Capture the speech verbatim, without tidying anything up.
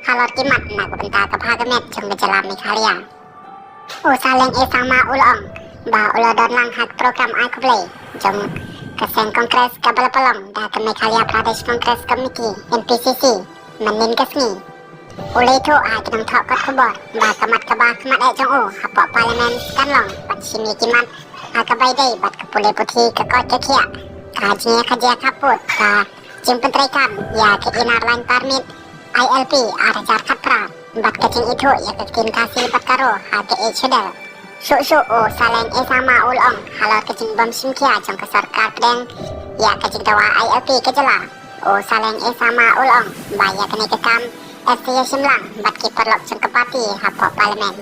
halor ki mat na ka bynta ka bha ka miat jong ka jylla Meghalaya. U Saleng A Sangma u la ong ba u la don lang ha ka program ai khublei jong ka seng Congress kaba la pynlong da ka Meghalaya Pradesh Congress Committee, M P C C, mynnin ka sngi. U la ïathuh ha ki nongthoh kot khubor ba ka mat kaba khmat eh jong u hapoh Parliament kan long ban shim ïa ki mat ha kaba ïadei bad ka pule puthi, ka koit ka khiah, ka jingïakajia khappud, ka jingpyntreikam ïa ka Inner Line Permit, I L P ar hajar khatphra, bad ka jingithuh ïa ka ktien Khasi bad Garo ha ka Eighth Schedule. Shuh shuh u Saleng A Sangma u la ong halor ka jingbym shim khia jong ka sorkar pdeng ïa ka jingdawa I L P ka jylla. U Saleng A Sangma u la ong ba ïa kane ka kam, eh, sa ïashim lang bad ki paralok jong ka party hapoh Parliament.